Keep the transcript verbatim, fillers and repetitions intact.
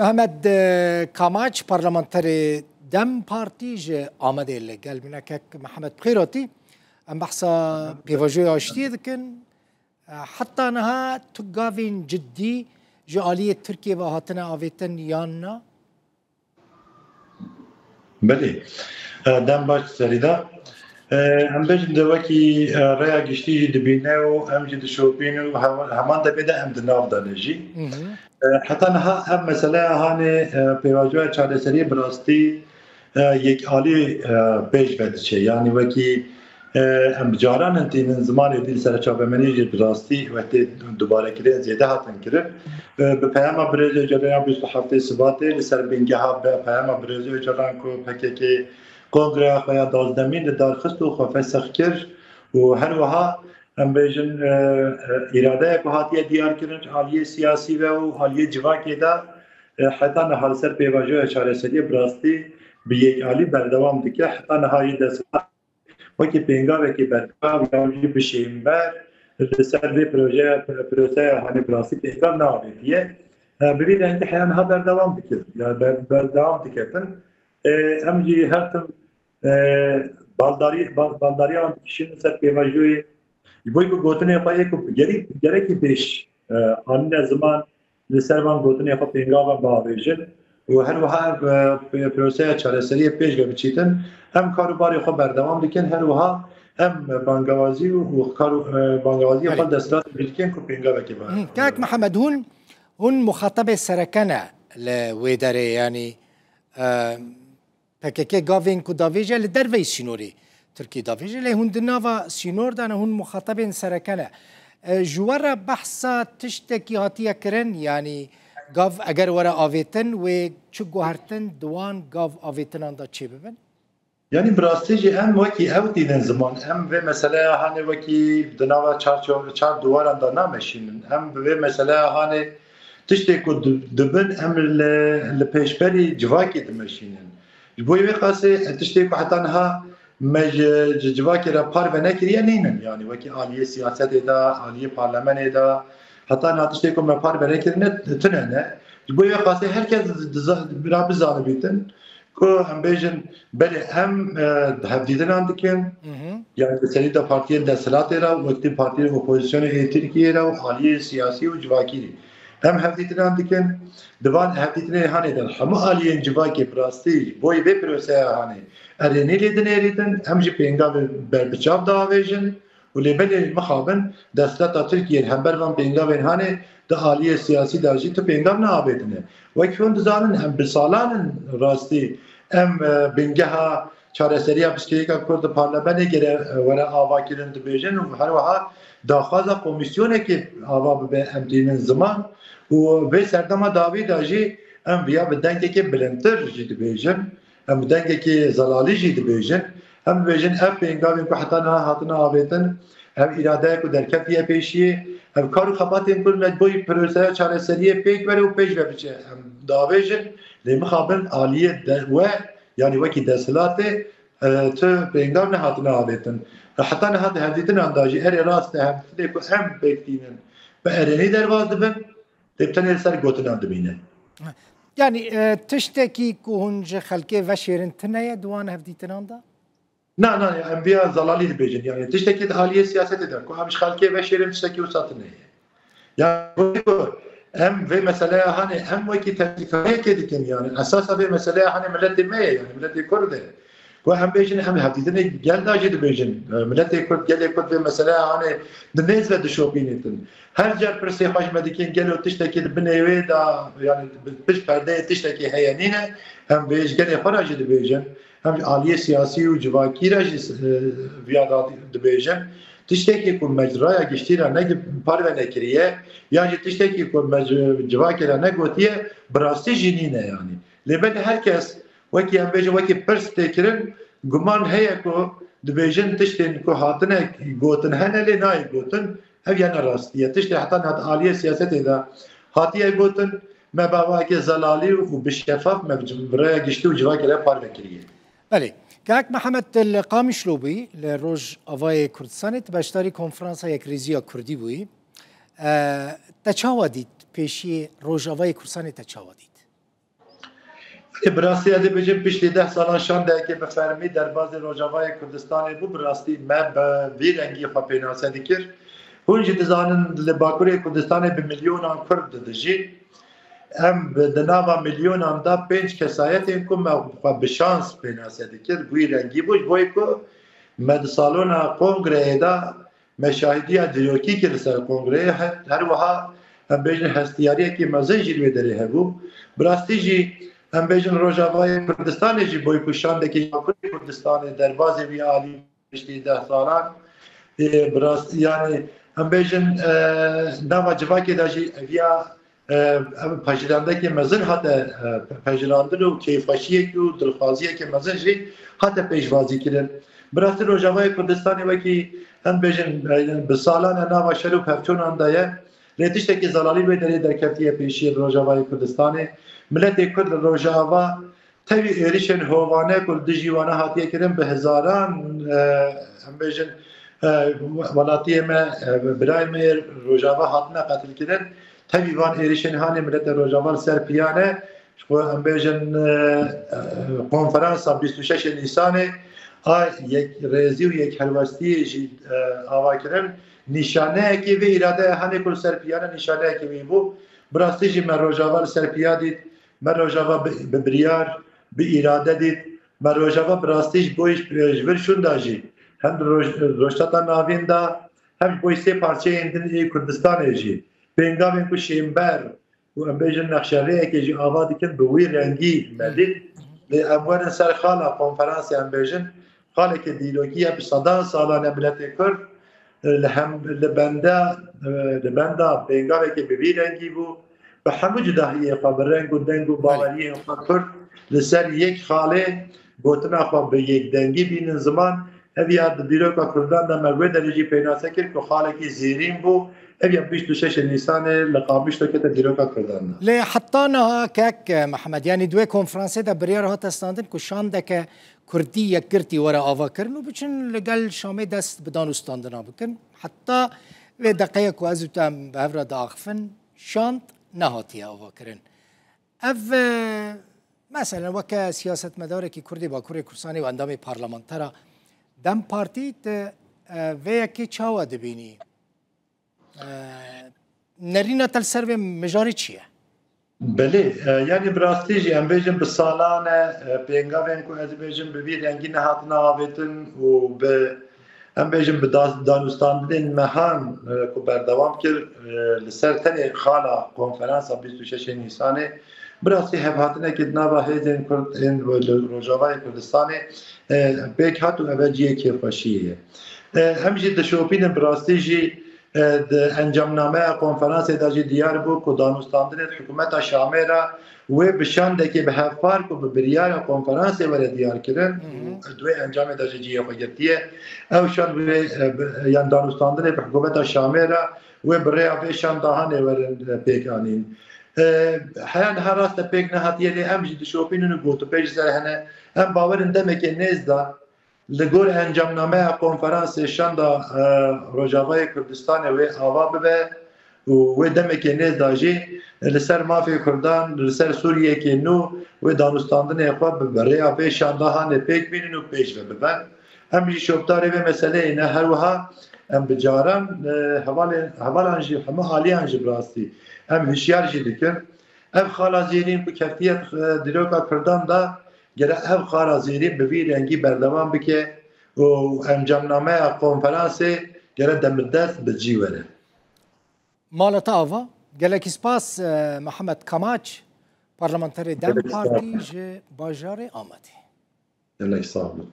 Mehmet, e, Kamaç, parlamenterê DEM Partî ji Amedê li gel min e. Kek Mehmet, bi xêr hatî. Em behsa pêvajoya aştiyê dikin. E, heta niha tu gavên cidî ji aliyê Tirkiyê ve hatine avêtin yan na? Belê. E, dem baş serî de. E, em bêjin de wekî, e, rêya giştî jî dibîne û em jî dişopîn û hewa-, heman demê de em di nav de ne jî. E, heta niha ev meseleya hanê, e, pêvajoya çareseriyê bi rastî, e, yekalî, e, pêş ve diçe. Yanî wekî, e, em caran in tînin zimanê dî li ser çapemenî jî bi rastî wextê dubarekirin zêde hatin kirin. E, bi peyama birêz Ocalan ya bîst û heftê Sibatê li ser bingeha bi peyama birêz Ocalan ku P K K kongreya xwe ya duwazdemîn li dar xist û xwe fesix kir û her wiha em bêjin, e, e, îradeya ku hatiye diyar kirin ji aliyê siyasî ve û aliyê civakê de, e, heta niha li ser pêvajoya çareseriyê bi rastî bi yekalî berdewam dike. Heta niha yê dest wekî pêngavekî berdaw ya jî bi şênber li ser vê projeya, proseya hanê bi rastî pêngav neavêtiye. E, bi vî dengî heya niha berdewam dike, ya ber-, berdewam diketin. E, em jî her tim, e, baldarî-, bal-, baldariya wan dikişînin ser pêvajoyê. Ji bo ku gotinê xwe yê ku gerî-, gerekî pêş, e, anîne ziman, li ser van gotinê xwe pêngava biavêjin û her wiha ev, e, proseya çareseriyê pêş ve biçîtin. Em kar û barê xwe berdewam dikin, her wiha em bangewazî û kar û, e, bangewaziyê xwe Belê. desthilatê dikên ku pêngavekê biavêjin. Hı, kak Mihemed, hûn, hûn muxatabê sereke ne li wê derê, yanî, e, P K K gavên ku davêje li derveyî sînorê Tirkiyê davêje, lê hûn di nava sînor de ne, hûn muxatabên sereke ne. E, ji we re behsa tiştekî hatiye kirin, yanî gav eger were avêtin, wê çi guhertin di wan gav avêtinan de çêbibin? Yanî bi rastî jî em wekî ew tînin ziman. Em vê meseleya hanê wekî di nava çar ço-, çar duwaran de nameşînin. Em bi vê meseleya hanê tiştê ku di-, dibin em li, li pêşberî civakê dimeşînin. Ji bo wê qasê tiştê ku heta niha me ji, ji civakê re parve nekiriye nînin. Yanî wekî aliyê siyasetê de, aliyê parlamenê de, heta niha tiştê ku me parve nekirine tune ne. Ji bo wê qasê her kes diza-, bira bizanibîtin ku em bêjin belê em, e, hevdîtinan dikin. Hı hı. Yani li serî de partiyên desthilatê re û wekî partiyên opozisyonê ê Tirkiyê re û aliyê siyasî û civakî. Em hevdîtinan dikin, di van hevdîtinê hanê de hemû aliyên civakê bi rastî ji bo vê proseya hanê erênî lê dinêrîtin, em jî pêngavê berbiçav diavêjin û lê belê mixabin desthilata Tirkiyê li hember van pêngavên hanê di aliyê siyasî de jî tu pêngav neavêtine. Wek hûn dizanin em bi salan in rastî em, e, bingeha çareseriya pirsgirêka Kurd di parlamenê gere, e, were avakirin dibêjin û her wiha daxwaza komîsyonekê ava bibe em tînin ziman û vê serdema dawî de jî em viya bi dengekê bilindtir jî dibêjin, em bi dengekê zelalî jî dibêjin, em dibêjin ev pêngavên ku heta niha hatine avêtin, ev îradeya ku derketiye pêşiyê, ev kar û xebatên ku me boyî proseya çareseriyê pêk were û pêş ve biçe em davêjin, lê mixabin aliyê de we, yanî wekî desthilatê, e, tu pêngav nehatine avêtin. Heta niha di hevdîtinan de jî erê rast e, hevdîtinê ku em pêk tînin bi erênî derbas dibin, lê bi tenê li ser gotinan dimîne. Yanî, e, tiştekî ku hûn ji xelkê veşêrin tune ye di wan hevdîtinan de? Na, na, em viya zelalî dibêjin. Yanî tiştekî di aliyê siyasetê de ku em ji xelkê veşêrin tiştekî wisa tune ye. Ya ku em vê meseleya hanê em wekî tevdîkariyekê dikin, yanî esasa vê meseleya hanê miletê me ye, yanî miletê Kurd e. Ku em bêjin em hevdîtinê gel de jî dibêjin. E, miletê Kurd, gelê Kurd vê meseleya hanê di nêz ve dişopînîtin. Her car pirsê xwe ji me dikin, gelo tiştekî di binê wê de, yanî bi pişt perdeyê tiştekî heye nîne, em vê ji gelê xwe re jî dibêjin. Em ji aliyê siyasî û civakî re jî, e, viya da dibêjin. Tiştekî ku me ji raya giştî re ne parve nekiriye, yan jî tiştekî ku me ji civakê re negotiye, bi rastî jî nîne yanî. Lê belê her kes, wekî em bêjin, wekî pirs tê kirin, guman heye ku dibêjin tiştên ku hatine gotin hene lê nayê gotin, ev ya ne rastî ye. Tiştê heta niha di aliyê siyasetê de hatiye gotin, me bi awayekê zelalî û bi şefaf me bi raya giştî û civakê re parve kiriye. Belê. Kak Mihemed, tu li Qamişlo bûyî, li Rojavayê Kurdistanê, tu beşdarî Konferansa Yekrêziya Kurdî bûyî. E, te çawa dît pêşiyê Rojavayê Kurdistanê, te çawa dît? Ê, bi rastî ez ê bêjim, piştî deh salan şandeyekê bi fermî derbazê Rojavayê Kurdistanê bû, bi rastî me bi vî rengî xwe pênase dikir. Hûn jî dizanin, li Bakurê Kurdistanê bi milyonan Kurd didijî. Em bi, di nava milyonan de pênc kesayetên ku me xwe bi şans pênase dikir, bi wî rengî bû, ji bo ku me di salona kongreyê de me şahidiya dîrokî kir li ser kongreyê, he-, her wiha em bêjin hestiyariyekî mezin jî li wê derê hebû. Bi rastî jî em bêjin Rojavayê Kurdistanê jî boy ku şandekî ji Bakurê Kurdistanê derbazê wî alî piştî deh salan. Ê, bi rastî, yanî, em bêjin, e, nava civakê de jî eviya, e, ev pejirandekê mezin hate, e, pejirandin û keyfxweşiyekî û dilxwaziyekê mezin jî hate pêşwazî kirin. Bi rastî Rojavayê Kurdistanê wekî em bêjin, e, bi salan e nava şer û pevçûnan de ye. Lê tiştekî zelalî wê derê derketiye pêşiyê li Rojavayê Kurdistanê. Miletê Kurd li Rojava tevî êrişên hovane ku li dijî wana hatiye kirin bi hezaran, e, em bêjin, e, welatiyê me, e, birayê me yê Rojava hatine qetilkirin. Tevî van êrişên hanê mileta Rojava li ser piya ne. Ji xwe em bêjin, e, e, konferansa bîst û şeş Nîsanê a yekrêzî û yekhelwestiyê jî, e, ava kirin. Nîşaneyekê vê îradeya hanê ku li ser piya ne, nîşaneyekê wî bû. Bi rastî jî me Rojava li ser piya dît. Me Rojava bi, bi biryar, bi îrade dît. Me Rojava bi rastî ji bo ji vir şûnda jî, hem di roj-, Rojhilata Navîn de, hem ji bo sê parçeyên din ê Kurdistanê jî, pêngavên ku şênber û em bêjin nexşerêyekê jî ava dikin, bi wî rengî me dît. Lê em werin ser xala konferansê, em bêjin, xaleke dîrokî ye, bi sedan salan e miletê Kurd, e, li hem, li benda, e, li benda pêngavekê bi vî rengî bû. Bi hemû cudahiyê xwe, bi reng û deng û Belê. baweriyên xwe Kurd li ser yek xalê gotina xwe bi yekdengî bînin ziman. Ev ya di dîroka Kurdan de me wê derê jî pênase kir ku xalekî zêrîn bû. Ev ya bîst û şeş Nîsanê li Qamişlo kete dîroka Kurdan de. Lê heta niha kek Mihemed, yanî di wê konferansê de biryar hate standin ku şandeke Kurdî yekgirtî were avakirin û biçin li gel Şamê dest bi dan û standina bikin. Heta vê deqeyê ku ez û te em bi hev re diaxifin, şand nehatiye avakirin. Ev, e, meselen weke siyasetmedarekî Kurdê Bakurê Kurdistanê û endamê parlamentera DEM Partî, tu, e, vê yekê çawa dibînî? E, nerîna te li ser vê mijarê çi ye? Belê, e, yanî bi rastî jî em bêjin bi salan e, e, pêngavên ku ez bêjim bi vî rengî nehatine avêtin û bi, em bêjin bi da-, danûstandinên mehan, e, ku berdewam kir, e, li ser tenê xala konferansa bîst û şeş Nîsanê, bi rastî hevhatinekê di nava hêzên Kurd ên li Rojavayê Kurdistanê, e, pêk hat û ev cihê kêfxweşiyê ye. E, em jî dişopînin bi rastî jî, e, di encamnameya konferansê de jî diyar bû ku danûstandinê di hikûmeta Şamê re wê bi şandekê bi hevpar ku bi biryara konferansê were diyar kirin Hı hı. û di wê encamê de jî cihê xwe girtiye. Ew şand wê, e, bi, yan danûstandinê bi hikûmeta Şamê re wê bi rêya vê şanda hanê werin, e, pêk anîn. E, heya niha rast e pêk nehatiye, lê em jî dişopînin û gotûbêj ji ser hene. Em bawerin demekê nêz de li gor encamnameya konferansê şanda, e, Rojavayê Kurdistanê wê ava bibe û wê demekê nêz de jî li ser mafê Kurdan, li ser Sûriyekê nû wê danûstandinê xwe bi, bi rêya vê şanda hanê pêk bînin û pêş ve biben. Em jî şopdarê vê meseleyê ne, her wiha em bi caran, e, hevalê-, hevalan jî, hemû aliyan jî bi rastî em hişyar jî dikin. Ev xala zêrîn ku ketiye, e, dîroka Kurdan de, gere ev xala zêrîn bi vî rengî berdewam bike û encamnameya konferansê gere demildest bi cî were. Mala te ava. Gelekî spas, e, Mihemed Kamaç, parlamenterê DEM Gelekî spas. Partî ji bajarê Amedê. Gelek sağ olun.